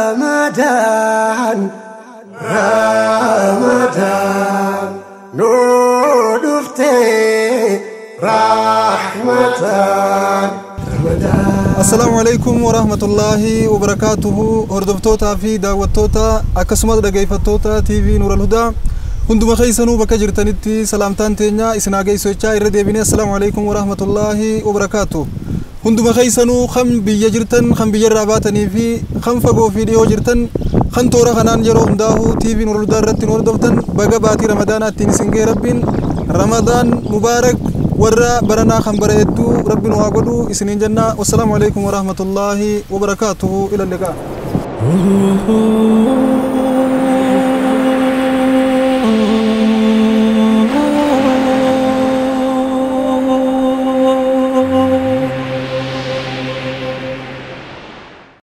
Ramadaan, Ramadaan, nu dhuftee rahmataan. Assalaamu alaikum warahmatullaahi wabarakaatuhu. Hordoftootaa fi daawwattoota akkasumas dhageeffattoota TV Nuural Hudaa hunduma keessanuu bakka jirtanitti salaamtaan teenya isin haa geessu jechaa, irra deebinee assalaamu alaikum warahmatullaahi wabarakaatuhu. Hunduma keessanuu kan biyya jirtan, kan biyyarraa baatanii fi kan fagoo fi dhiyoo jirtan, kan toora kanaan yeroo hundaa'u TV Nuural Hudaa irratti nu hordoftan, baga baatii Ramadaanaa ittiin isin ga'e. Rabbiin Ramadaan mubaarak, warra baranaa kan bara hedduu Rabbi nu haa godhu isiniin jenna. Wassalaamu alaikum warahmatullaahi wabarakaatuhu. Ila liqaa.